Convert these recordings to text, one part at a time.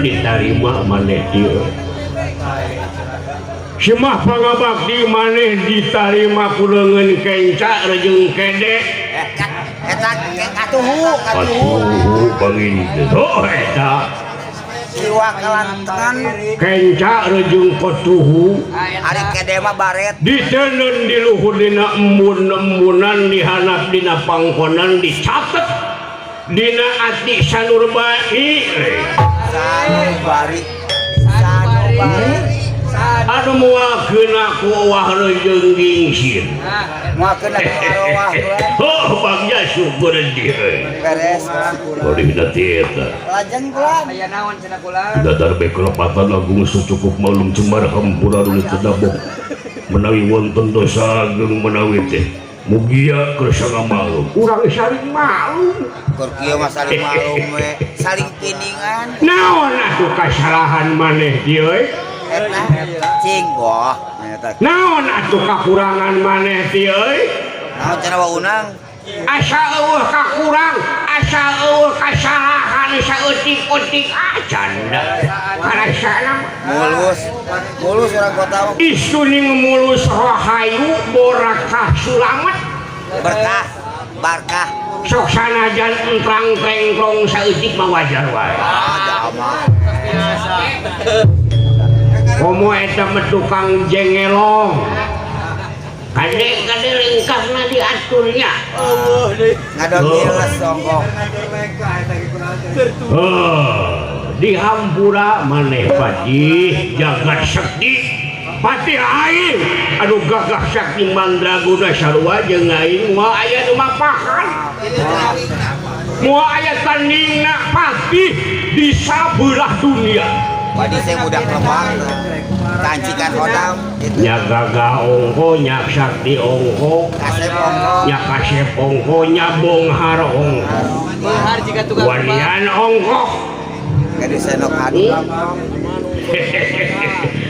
Ditarima maneh ieu. Semah pangabakti maneh ditarima ku leungeun kenca jeung kede. Eta katuhu, katuhu. Katuhu panginten. Oh eta. Siwa kalantengan. Kenca jeung kotuhu. Ari kede mah baret. Diteundeun di luhur dina embun-embunan, dihanap dina pangkonan, dicatet dina ati sanurbari. Sanubari. Sanubari. Anu moal keuna ku owah rejeung gingsir. Moal keuna ku arwah. Oh, bagja syukur di euy. Beres. Boleh teh eta. Lajeng kula. Aya naon cenah kula? Datar be kelepatan agung secukup malum cemar hampura nu teu dabok. Menawi wonten dosa ageng menawi teh mugia keur sangamalum. Urang saling malum. Keur kieu mah saling malum we, saling piningan. Naon atuh kasalahan maneh dieu euy? Eta cing goh eta. Naon atuh kakurangan maneh dieu euy? Naon cenah wa unang? Asa eueuh kakurang, asa eueuh kasalahan saeutik-eutik acan da. Karasana mulus, mulus urang kota mah. Istuning mulus rahayu borakah sulamet. Berkah, barkah. Sok sanajan entrang trengkrong saeutik mah wajar wae. Ah, jama. Komo eta mah tukang jengelong. Kade kade lengkahna diaturnya. Allah deui. Ngadon miles songkok. Oh, dihampura maneh patih jagat sakti. Patih aing anu gagah sakti mandraguna sarua jeung aing moal aya nu mapahan. Moal aya tandingna patih di sabelah dunia. Wadi saya budak lebak kancikan hodam gitu. Nya gagah ongko, nya sakti ongko, kasep ongko, nya kasep ongko, nya bonghar ongko. Bonghar jika tukang wanian ongko. Gadis senok hadu.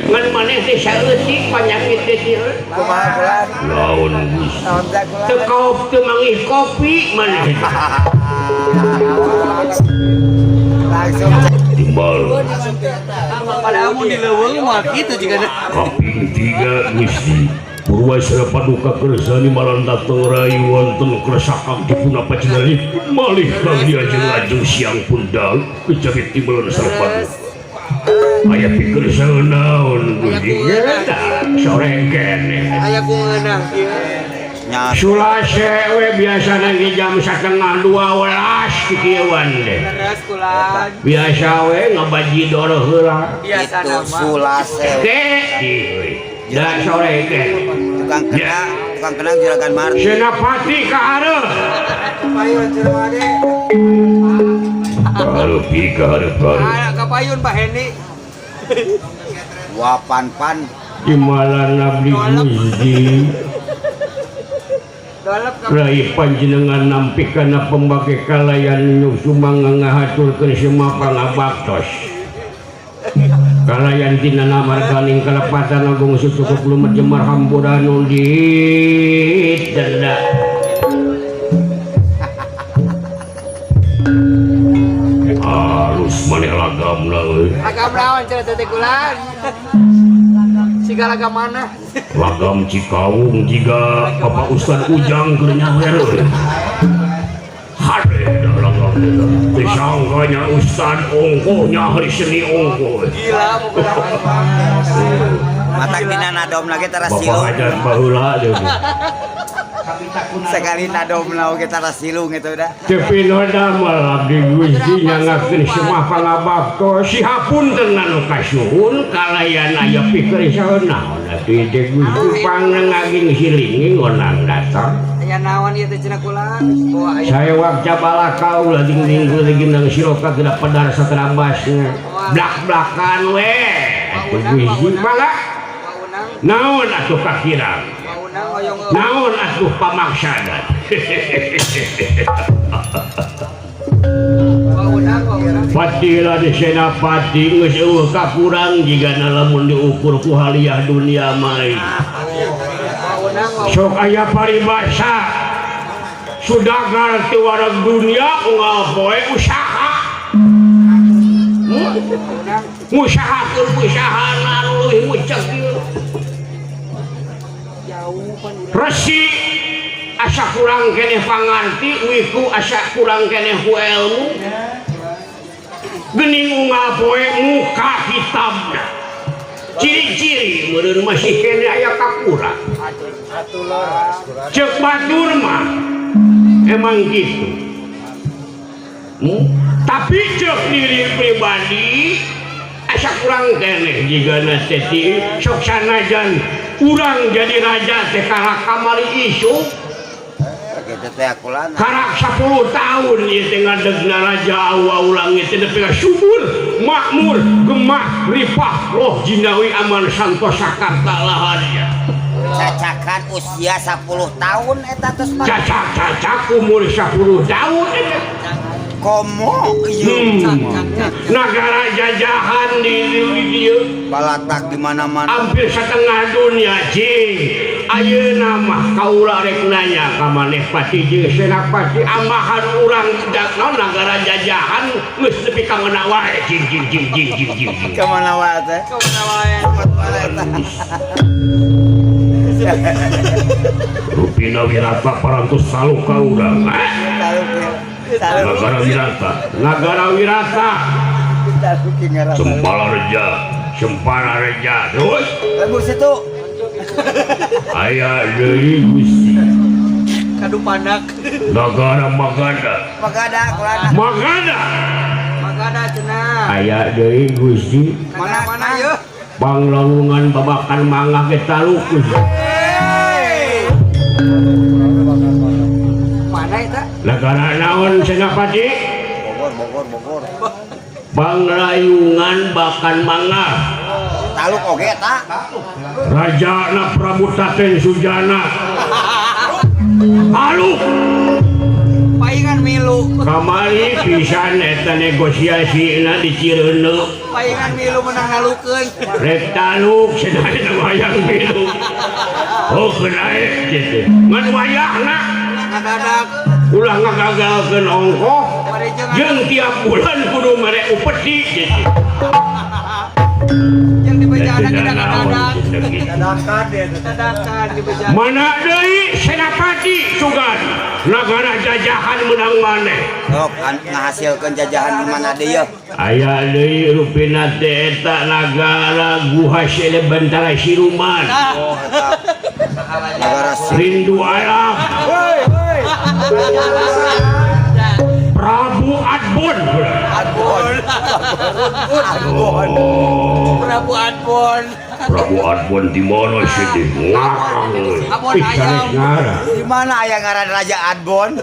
Ngan maneh teh saeutik panyakit teh ieu. Kumaha bulan? Naon Gusti? Naon teh kula? Teu kaop teu mangih kopi maneh. Langsung timbal. Pada amun di leuweung mah kitu jiga. Kaping 3 Gusti. Purwasana paduka kersani malan dateng rai wonten kersakang dipun panjenenganipun malih kang diajeng-ajeng siang pun dalu kejawi timbalan sareng paduka. Aya pikir naon Gusti eta sore keneh. Aya ku ngeunah ieu. Sulase we biasana ge jam 1:30 kikieuan deh. Leres kulan. Biasa we ngabajidor heula. Biasa itu sulase. Ke euy. Da sore ke. Tukang kenang, tukang kenang juragan Marti. Senapati ka hareup. Kapayun cenah ade. Hareup ka hareup hareup. Ah, kapayun Pak Heni. Wapan-pan. Imalan abdi Gusti. Rai panjenengan nampi kana pembake kalayan nu sumangga ngahaturkeun semua pangabaktos. Kalayan tina namarganing kalepatan agung sucukup lumet jemar hampura nu ditenda. Halus maneh lagamna euy. Lagam naon cenah teh kulan? Siga lagam mana? Lagam Cikawung jiga Bapak Ustad Ujang keur nyawer euy. Hade lagam eta. Disangkanya Ustad ongkoh nya hari seni ongkoh. Gila pokona. Matak dina nadom lagi tara Bapak silung. Hajar baheula deui. Sekali nadom oge tara silung eta udah. Teu pinoda moal abdi Gusti nyangakeun semah pangabaktos. Sihapunten anu kasuhun kalayan aya pikeun saha naon atuh teh Gusti pangnengaging silingi ngonang datang. Aya naon ieu teh cenah kula? Bawa aya. Saya wak jabalaka ulah dingding geuning siroka geura pedar saterabasna. Blak-blakan we. Atuh Gusti mangga. Naon atuh kakirang? Naon atuh pamaksana? Patila di Senapati geus eueuh kakurang jigana lamun diukur ku haliah dunia mah. Sok aya paribasa sudagar ti wareg dunia unggal poe usaha. Ngusahakeun usahana anu leuwih mucek ieu. Resi asa kurang keneh pangarti, wiku asa kurang keneh ku ilmu. Geuning unggal poe muka kitabna. Ciri-ciri meureun masih keneh aya kakurang. Ceuk batur mah emang gitu. Tapi ceuk diri pribadi asa kurang keneh jigana teh sok sanajan urang jadi raja teh kalah kamari isuk Kitu teh kulan. Karak 10 tahun ieu teh ngadegna raja awu langit teh nepi ka subur makmur gemah ripah loh jinawi aman santosa karta laharja. Cacakan usia 10 tahun eta tos mah. Cacak-cacak umur 10 tahun eta. Komo ieu. Nagara jajahan di dieu Balatak di mana-mana. Hampir setengah dunia cing. Ayeuna mah kaula rek nanya ka maneh Pati jeung Senapati ambahan urang naon nagara jajahan geus nepi ka mana wae cing cing cing cing cing cing. Ka mana wae teh? Ka mana wae? Mana eta? Rupina Wirata parantos taluk ka urang. Taluk ya. Taluk. Nagara Wirata, Nagara Wirata, Taluk ngaran. Sempala Reja, Sempala Reja. Terus Lembur situ. Aya deui Gusti. Kadupanak. Nagara Magada. Magada kulana. Magada. Magada cenah. Aya deui Gusti. Mana mana yeuh? Panglawungan babakan mangga ge taluk Gusti. Mana eta? Nagara naon Senapati? Bogor Bogor Bogor. Panglayungan bakan mangga. Taluk oge eta. Rajana Prabu Taten Sujana. Taluk. Paingan milu. Kamari pisan eta negosiasina di Cireundeu. Paingan milu menang ngalukeun. Rek taluk cenah eta wayang milu. Oh keun kitu. Ngan wayahna ngadadak ulah ngagagalkeun ongkoh jeung tiap bulan kudu mere upeti kitu. Yang dibejana kita ngadadak. Dadakan ya, dadakan dibejana. Mana deui Senapati sugan nagara jajahan menang maneh. Sok ngahasilkeun jajahan di mana deui yeuh? Aya deui rupina teh eta nagara Guha Sele Bentara Siluman. Oh eta. Nagara Rindu Alam. Hoi hoi. Prabu Adbon. Adbon. Adbon. Prabu Adbon. Prabu Adbon di mana sih di? Abon ayam. Di mana aya ngaran Raja Adbon?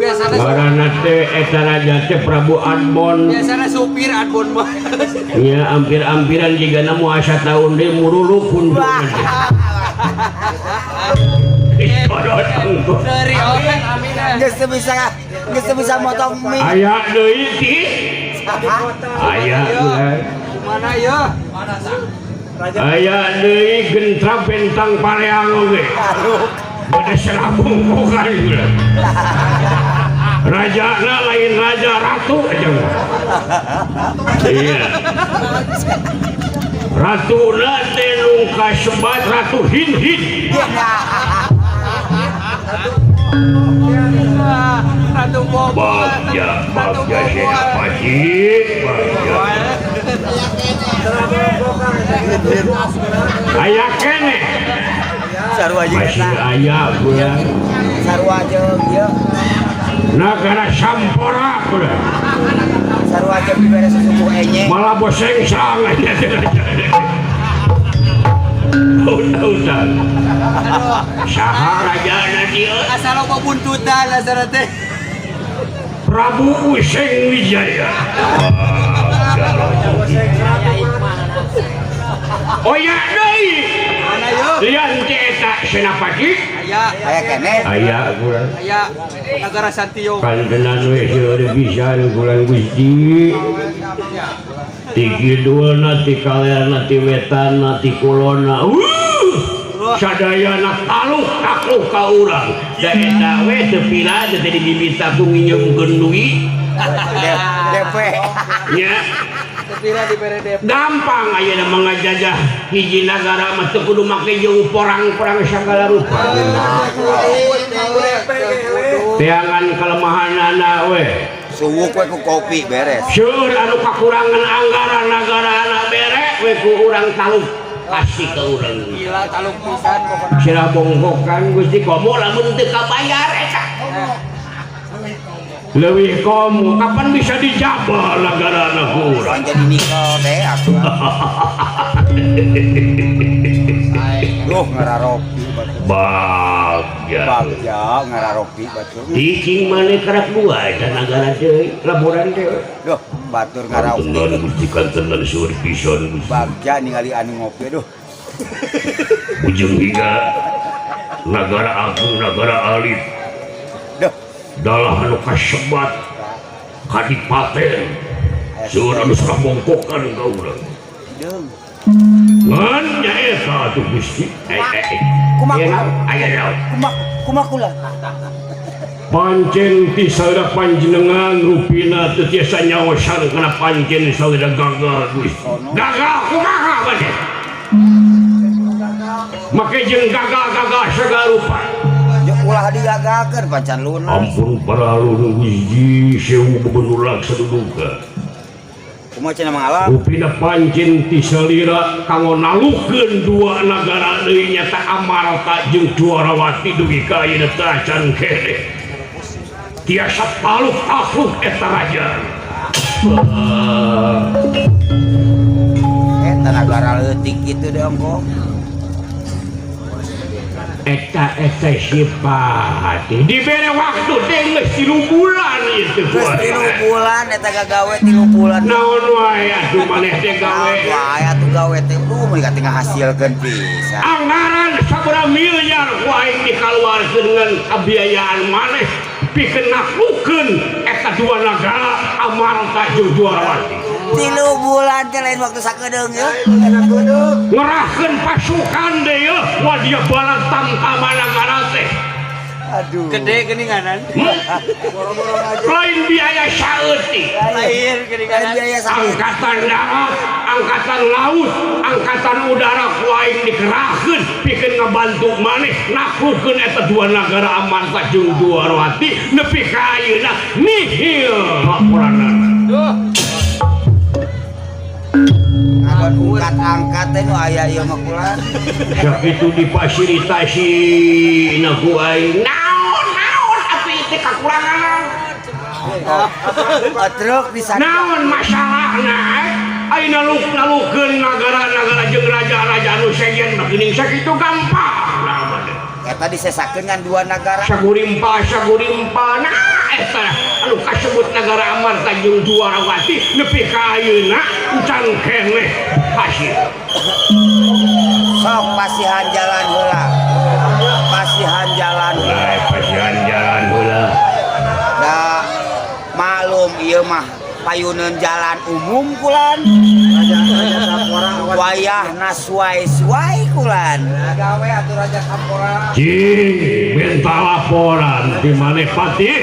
Biasana ngaranna teh eta raja teh Prabu Adbon. Biasana supir Adbon mah. Nya ampir-ampiran jigana moal sataun deui muruluk hunduna. Geus teu bisa, geus teu bisa motong mie. Aya deui ti. Aya mana ya? Aya deui gentra bentang pareang oge. Bade serabungkokan gula. Rajana lain raja ratu aja. Iya. Ratuna teh nu kasebat Ratu Hin-Hin. Ratu Bogor. Bagja, Bagja Senapati, Bagja. Aya keneh. Sarua jeung Masih eta. aya gula. Sarua jeung ieu. Nagara Sampora gula. Sarua jeung dibere susubuh enye. Malah boseng sang aja. Udah. Saha rajana dieu? Asal loba buntutan asal teh. Prabu Useng Wijaya. Oya deui. Mana yeuh? Lian teh eta Senapati. Aya. Aya keneh. Aya gula. Aya Nagara Santio. Kantenan we seueur pisan kulan Gusti. Ti kidulna, ti kalerna, ti wetanna, ti kulonna. Sadayana taluk takluk ka urang. Da eta we teu pira teh dibibita ku nginjeumkeun duit. DP. Nya. Tepira dibere DP. Gampang ayeuna mah ngajajah hiji nagara mah teu kudu make jeung porang-porang sagala rupa. Teangan kelemahanana we. Suwuk we ku kopi beres. Seueur anu kakurangan anggaran nagara bere we ku urang taluk kasih ke urang. Gila taluk pisan pokona. Sirah bongkokan Gusti komo lamun teu kabayar eta. Leuwih komo kapan bisa dijabah nagarana ku urang. Jadi nikel teh aku. Duh ngararopi batur. Bagja. Bagja ngararopi batur. Cicing maneh karak dua eta nagara teh laporan teh. Duh batur ngararopi. Kantenan Gusti kantenan seueur pisan Gusti. Bagja ningali anu ngopi aduh. Ujung hingga nagara agung nagara alit. Duh. Dalah anu kasebat kadipaten seueur anu sarabongkokan ka urang. Deung. Ngan nyaeta atuh Gusti. Kumaha aya naon? Kumaha kula? Pancen ti saudara panjenengan rupina teu tiasa nyaosan kana pancen saudara gagal Gusti. Gagal kumaha bade? Make jeung gagal-gagal sagala rupa. Ulah digagalkeun pacan lunas. Ampun para alun Gusti sewu bebenulak saduduka. Kumaha cenah mangalam? Rupina pancen ti salira kanggo nalukeun dua nagara deui nyata Amarta jeung Dwarawati dugi ka ayeuna teh acan keneh. Tiasa taluk takluk eta raja. Eta nagara leutik kitu deui ongkoh. Eta eta sifat dibere waktu teh geus 3 bulan ieu teh. Geus 3 bulan eta gagawe 3 bulan. Naon wae atuh maneh teh gawe. Naon wae atuh gawe teh duh mun katinggal hasilkeun pisan. Anggaran sabaraha miliar ku aing dikaluarkeun ngan kabiayaan maneh pikeun naklukeun eta dua nagara Amarta jeung Dwarawati. 3 bulan teh lain waktu sakedeung ya. Ngerahkeun pasukan deui yeuh wadia balat tamtama nagara teh. Aduh. Gede geuninganan. Lain biaya saeutik. Lain geuninganan. Biaya saeutik. Angkatan darat, angkatan laut, angkatan udara ku aing dikerahkeun pikeun ngabantu maneh naklukeun eta dua nagara Amarta jeung Dwarawati nepi ka ayeuna nihil laporanana. Duh. Angkat-angkat teh nu aya ieu mah kula. Sakitu difasilitasi na ku aing. Naon atuh teh kakurangan. Truk di sana. Naon masalahna? Ayeuna naluk-nalukeun nagara-nagara jeung raja-raja anu sejen mah geuning sakitu gampang. Eta disesakeun ngan dua nagara. Sagurimpa sagurimpa nah eta anu kasebut nagara Amarta jeung Dwarawati nepi ka ayeuna encan keneh hasil. Sok pasihan jalan heula. Pasihan jalan heula. Pasihan jalan heula. Da maklum ieu mah payuneun jalan umum kulan. Wayahna suai-suai kulan. Gawe atuh Raja Sampora. Cing minta laporan di maneh patih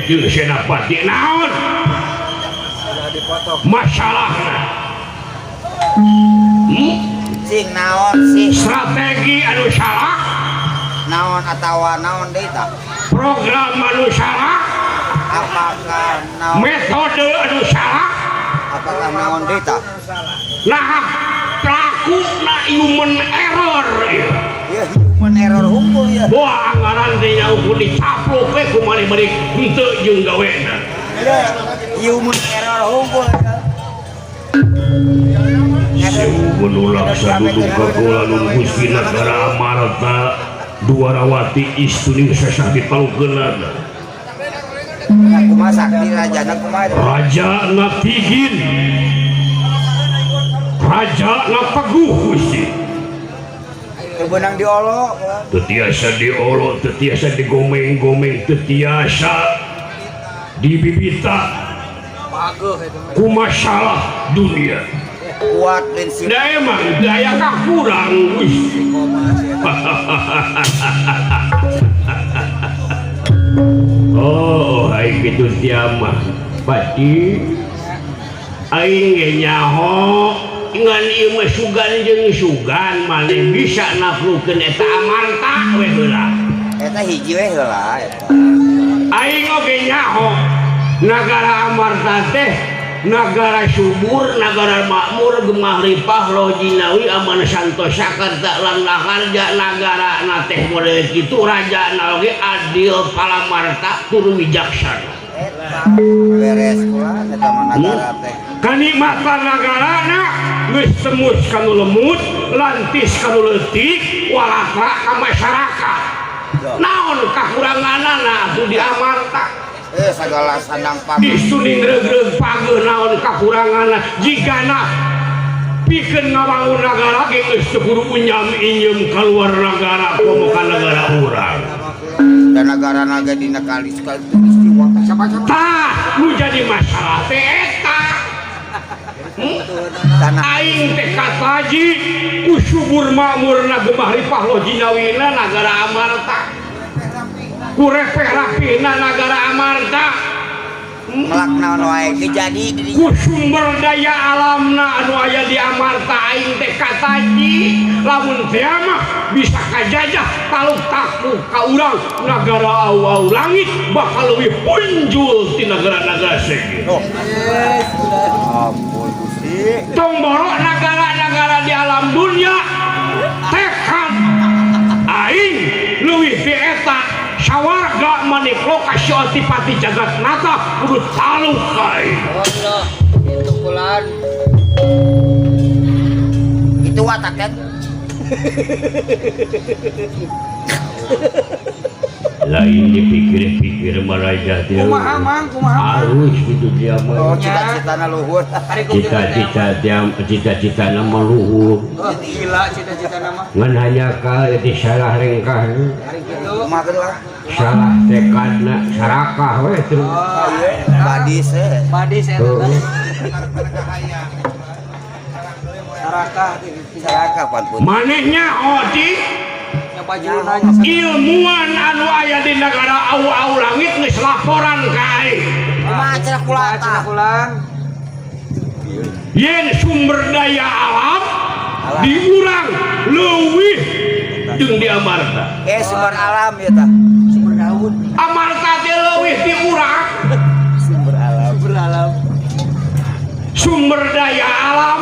jeung senapati naon? Masalahna. Cing naon sih? Strategi anu salah. Naon atawa naon deui tah? Program anu salah. Apakah naon? Metode anu salah. Apakah naon deui tah? Nah, pelaku na human error. Ya human error hukum ya. Wah, anggaran teh nya ukur dicaplok we ku maneh bari henteu jeung gawena. Ya, human error hukum. Sewu menolak saduduk kagola Gusti nagara Amarta Dwarawati istuning sesah dipalukeunana. Kumaha sakti rajana kumaha? Raja na tigin. Raja na teguh Gusti. Teu beunang diolo. Teu tiasa diolo, teu tiasa digomeng-gomeng, teu tiasa dibibita. Ku masalah dunia. Kuat prinsip. Da emang daya kakurang Gusti. Oh, ai kitu tia mah. Pati Aing ge nyaho ngan ieu mah sugan jeung sugan maneh bisa naklukeun eta Amarta we heula. Eta hiji we heula eta. Aing oge nyaho nagara Amarta teh nagara subur, nagara makmur, gemah ripah loh jinawi aman santosa karta lan laharja nagara na teh model kitu raja na oge adil palamarta tur wijaksana. Eta beres kula eta mah nagara teh. Kanikmatan nagarana geus tembus kanu lemut, lantis kanu leutik, walatra ka masyarakat. Naon kakuranganana atuh di Amarta? Segala sandang pang disuning regreg pageuh naon kakuranganna jigana pikeun ngabangun nagara ge geus teu kudu unyam inyeum kaluar nagara komo ka nagara urang dan nagara naga dina kali sekali istiwa sama-sama tah nu jadi masalah teh eta aing teh kataji ku subur makmurna gemah ripah loh jinawina nagara Amarta kurepeh rapihna nagara Amarta melak naon wae ge jadi di ku sumber daya alamna anu aya di Amarta aing teh kataji lamun teh mah bisa kajajah taluk takluk ka urang nagara au-au langit bakal leuwih punjul ti nagara-nagara segitu. Oh. Ampun Gusti. Tong borok nagara-nagara di alam dunia tekad aing leuwih ti eta sawarga manik lokasi otipati jagat nata kudu taluk aing. Allah itu kulan. Itu watak kan? Lain dipikir-pikir maraja teh. Kumaha mang, kumaha? Halus gitu dia mah. Oh, cita-citana luhur. Cita-cita dia cita-citana mah luhur. Oh, gila cita-citana mah. Ngan hanya ka itu salah rengkah. Kumaha kedua? Salah tekadna sarakah we terus. Oh, badis eh. Badis eta. Sarakah sarakah pan pun. Manehnya odi ilmuwan anu aya di negara au-au langit geus laporan ka aing. Kumaha cenah kula? Yen sumber daya alam di urang leuwih jeung di Amarta. Sumber alam ya tah. Sumber daun. Amarta teh leuwih di urang. Sumber alam. Sumber alam. Sumber daya alam.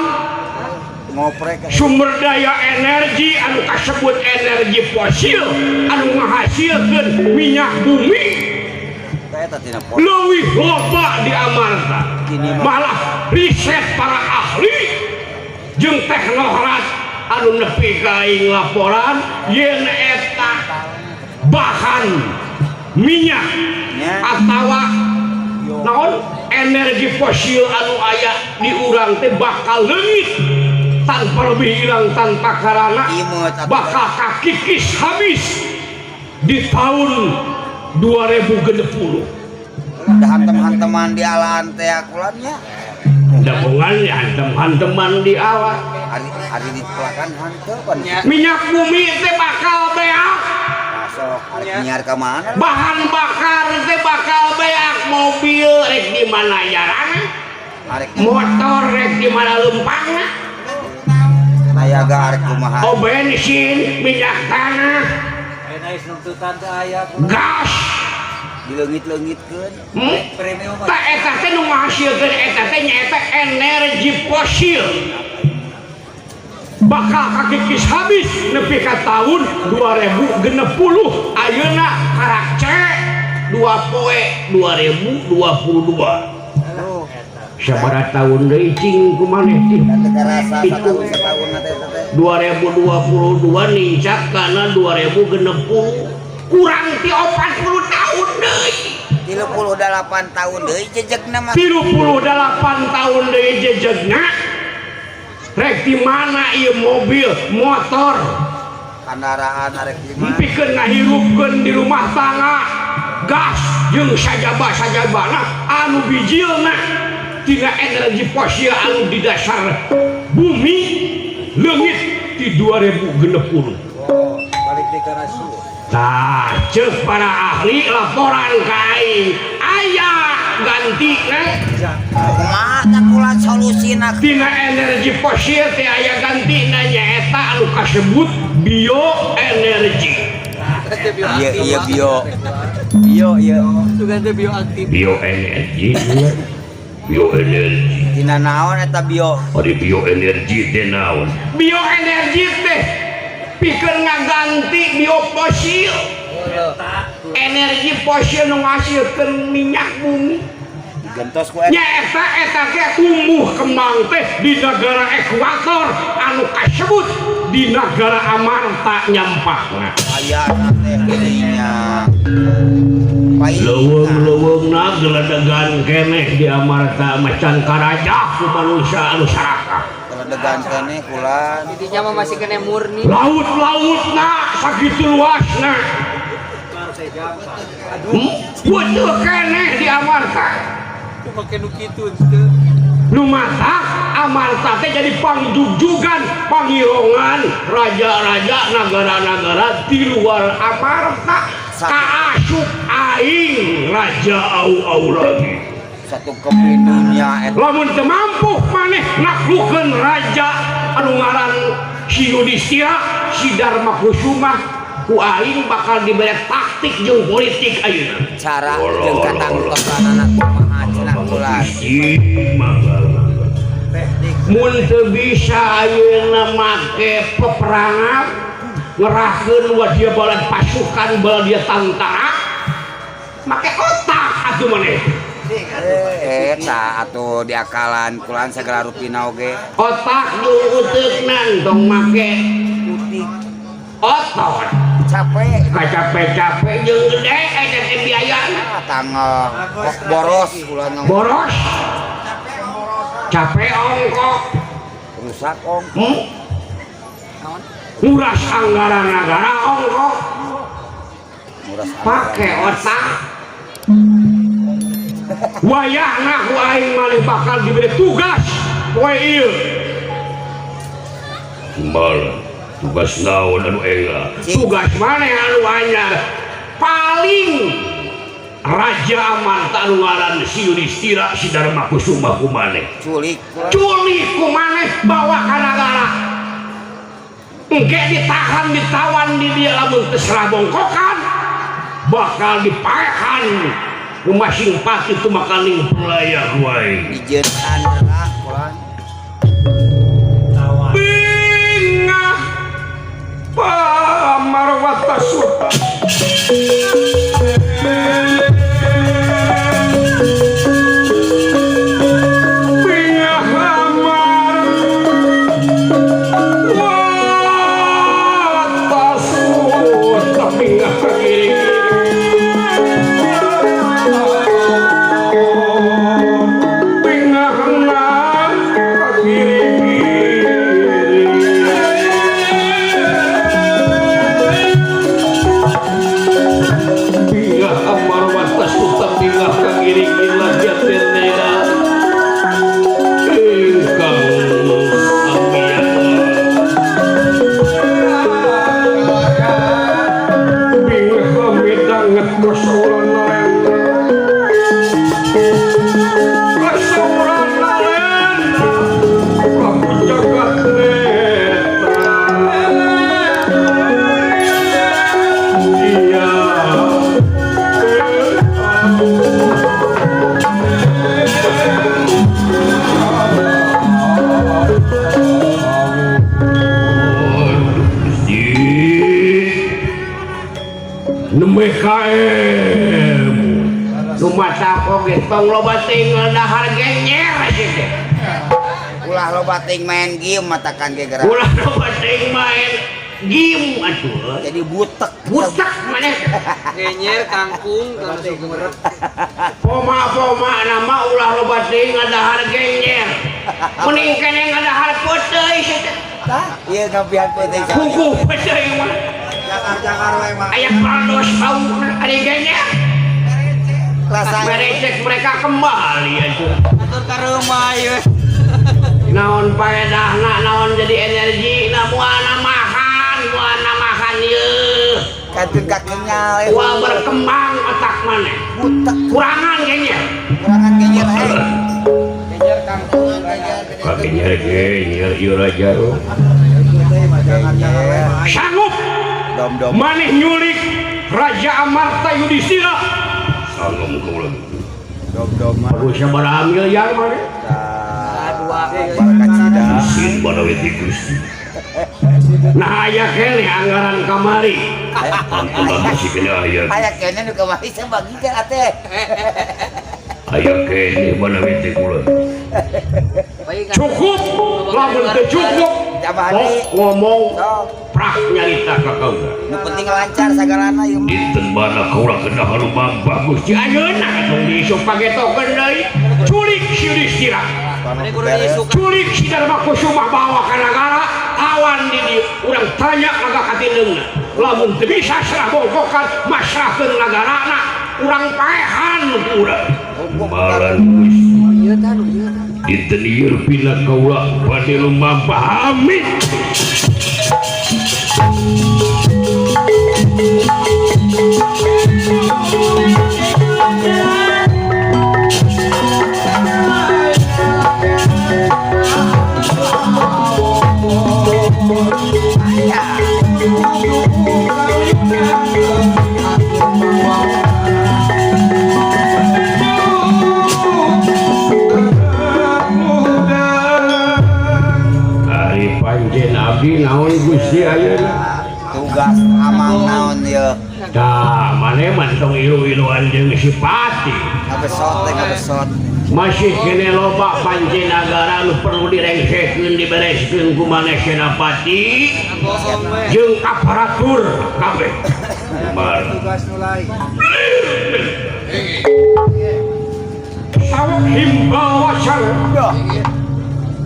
Sumber daya energi anu kasebut energi fosil anu ngahasilkeun minyak bumi leuwih loba di Amarta. Malah riset para ahli jeung teknokrat anu nepi ka aing laporan yen eta bahan minyak atawa naon energi fosil anu aya di urang teh bakal leungit tanpa lebih hilang tanpa karana bakal kakikis habis di tahun 2060. Udah hantem-hanteman di alaan teh akulannya. Dapungan ya hantem-hanteman di ala. Hari dipelakan hantepan. Minyak bumi teh bakal beak. Masuk arek nyiar ka mana? Bahan bakar teh bakal beak, mobil rek di mana jarang, motor rek di mana lempangna. Aya arek kumaha? Oh bensin, minyak tanah, gas, dileungit-leungitkeun. Tah eta teh nu ngahasilkeun eta teh nyaeta energi fosil. Bakal kakikis habis nepi ka tahun 2060. Ayeuna karak C 2 poe 2022. Sabaraha tahun deui cing kumaneh teh? Teu karasa satahun teh 2022 nincak kana 2060 kurang ti 40 tahun deui. 38 tahun deui jejegna mah. 38 tahun deui jejegna. Rek di mana ieu mobil, motor, kendaraan arek di mana? Pikeun ngahirupkeun di rumah tangga, gas jeung sajaba-sajabana anu bijilna tina energi fosil anu di dasar bumi leungit di 2060. Oh, balik di karasu. Tah, ceuk para ahli laporan ka aing, aya gantina. Kumaha tah kula solusi Solusina Tina energi fosil teh aya gantina, nyaeta anu kasebut bioenergi. Iya iya, bio bio, iya. Sugan teh bioaktif. Bioenergi, bioenergi. Tina naon eta bio? Ari bioenergi teh naon? Bioenergi teh pikeun ngaganti biofosil, energi fosil nu ngasilkeun minyak bumi. Digentos ku eta. Nyaeta eta ge tumbuh kembang teh di negara ekuator anu kasebut di negara Amarta nyampakna. Aya teh geuning. Pai. Leuweung-leuweungna geledegan keneh di Amarta, macan karaja ku manusia anu sarakah. Geledegan keneh kulan. Intinya mah masih kena murni. Laut-lautna sakitu luasna. Butuh keneh di Amarta. Cuma kena kitu teu. Nu matak Amarta teh jadi pangjugjugan, pangirongan raja-raja negara-negara di luar Amarta kaasup aing Raja Au-au lagi. Satu keping dunia eta. Lamun teu mampu maneh naklukeun raja anu ngaran si Yudhistira, si Dharma Kusuma, ku aing bakal dibere taktik jeung politik ayeuna. Cara jeung katangtosanana kumaha cenah kulan? Mun teu bisa ayeuna make peperangan, ngerahkeun wadia balad pasukan, baladia tantara, make otak atuh maneh. Eh, eta atuh diakalan kulan segala rupina oge. Otak jeung uteukna, tong make Utik. otot. Capek. Kacape-cape jeung gede eta teh biayana. Ah, tanggal kok boros kulan ngomong. Boros, capek, ongkok. Rusak ong. Nguras anggaran negara, ongkok. Nguras. Pakai otak. Wayahna ku aing malih bakal diberi tugas poe ieu. Malah tugas naon anu enga? Tugas maneh anu anyar, paling Raja Amarta anu ngaran si Yudhistira, si Dharma Kusuma ku maneh. Culik kulan. Culik ku maneh, bawa ka nagara. Engke ditahan, ditawan di dia, lamun teu serah bongkokan bakal dipaehan ku masing pati itu makaning pelaya ku aing. Dijieun sandera kulan. Bingah pamarwata suta. Bingah amar wata suta, bingah kagiring, bingah kagiring, bingah amar wata suta, bingah kagiring lagi tendera ingkang amiyah. Bingah midanget kasauran nalendra, kasauran nalendra Prabu Jagat Netra. Iya. Gusti, nembe kaem nu matak oge tong loba teuing dahar genyer sih teh. Ulah loba teuing main game matakan ge gerak. Ulah loba teuing main game atuh. Jadi butek. Butek maneh. Genyer kangkung langsung gemerep. Poma-poma nama ulah loba teuing ngadahar genyer, mending keneh ngadahar peuteuy sih teh. Tah, ieu ngampihan peuting. Kuku peuteuy mah Jakar-jakar we mah. Aya pados bau ari genyer. Rasa merecek mereka kembali atuh. Atur ka rumah ieu. Naon paedahna, naon jadi energi na, moal makan, moal makan ieu. Kantun ka kenyal eh. Moal berkembang otak maneh. Butek. Kurangan genyer. Kurangan genyer eh. Genyer kangkung genyer. Kagenyer-genyer ieu raja. Sanggup maneh nyulik Raja Amarta Yudhistira. Sanggup kaula. Dom-doman. Bagus sabaraha miliar maneh? Barkacida. Isin badawe ti Gusti. Nah aya keneh anggaran kamari. Ampun bagus keneh aya. Aya keneh nu kamari sabagikeun atuh. Aya keneh badawe ti kula. Cukup lamun teu cukup. Ngomong prak nyarita ka kaula. Nu penting lancar sagalana ieu mah. Dinten mana kaula kedah anu bagus di ayeuna tong diisuk pagetokeun deui. Culik si Yudhistira. Culik si Darma Kusuma bawa ka nagara awan di dieu urang tanya naga katineungna. Lamun teu bisa serah bongkokan masrahkeun nagarana urang paehan ku urang. Malan Gusti. Dinten ieu pina kaula bade lumampah amin. Ari panjen abdi naon Gusti ayeuna? Tugas amang naon ieu? Tah, maneh mah tong ilu-iluan jeung si Pati. Ngabesot teh ngabesot. Masih kene loba panjenagara nu perlu direngsekeun dibereskeun ku maneh Senapati jeung aparatur kabeh. Tugas nu lain. Sawek himbal wacana.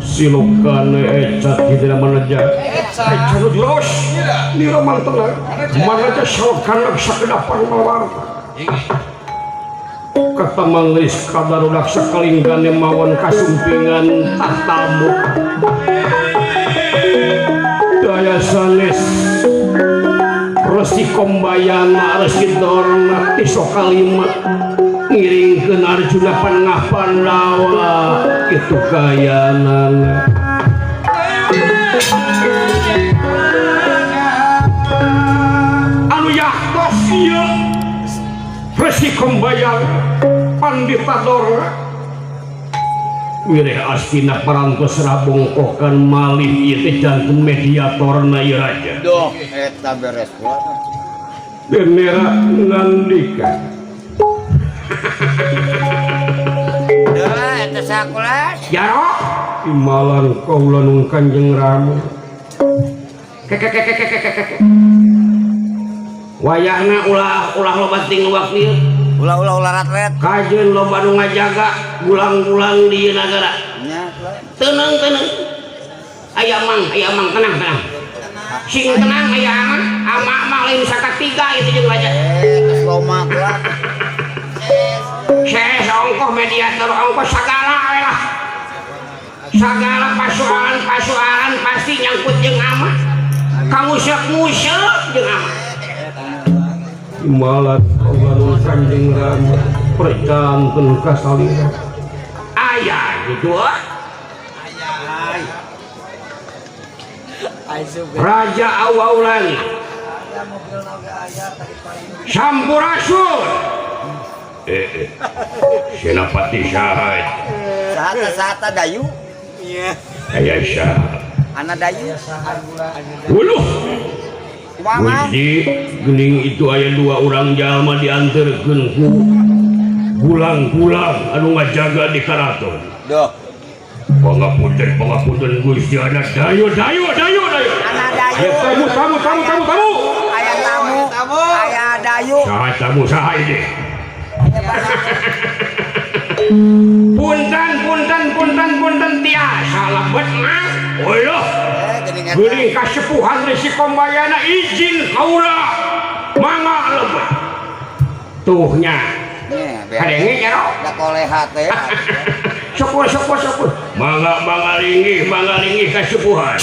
Silukane ecat hidra manaja. Ecat nu jurus. Niraman tenang. Manaja sawekana sakedapan mawarta. Kata manglis kadarudak sakalinggan mawon kasumpingan tahtamu. Daya sanes Resi Kombayana Resi Dorna Tisokalima ngiringkeun Arjuna Panengah Pandawa kitu kayanana. Anu yaktos ieu Resi Kombayana Pandita Dorna wireh astina parantos rabongkokan malih ieu teh janten mediatorna ieu raja. Duh, eta beres Bendera ngandika. Duh, eta sakulas. Jaro imalan kaula nu Kanjeng Rama. Kekekekekekekek. Wayahna ulah ulah loba ting luak ieu. Ulah ulah ulah ratret. Kajeun loba nu ngajaga gulang-gulang di ieu nagara. Nya, tenang tenang. Aya mang tenang tenang. Sing tenang aya amang, ama mah lain sakatiga ieu jeung raja. Geus loma kula. Ses ongkoh mediator ongkoh sagala we lah. Sagala pasualan-pasualan pasti nyangkut jeung ama. Kamusek-musek jeung ama. Imalat kaula Kanjeng Rama perjanten kasalira. Aya gitu ah. Raja Awaulan Sampurasun. Senapati saha? Saha saha Dayu? Iya. Aya saha? Ana Dayu. Uluh. Gusti geuning itu aya dua orang jalma dianterkeun ku gulang-gulang anu ngajaga di karaton. Duh. Pangapunten pangapunten Gusti ana Dayu Dayu Dayu Dayu. Ana Dayu. Tamu tamu tamu tamu tamu. Aya tamu. Aya Dayu. Saha tamu saha ieu? Punten punten punten punten tiasa lebet mah. Uluh. Geuning kasepuhan Resi Kombayana izin kaula mangga lebet. Tuhnya. Kadenge jero. Da koleha teh. Syukur syukur syukur. Mangga mangga linggih kasepuhan.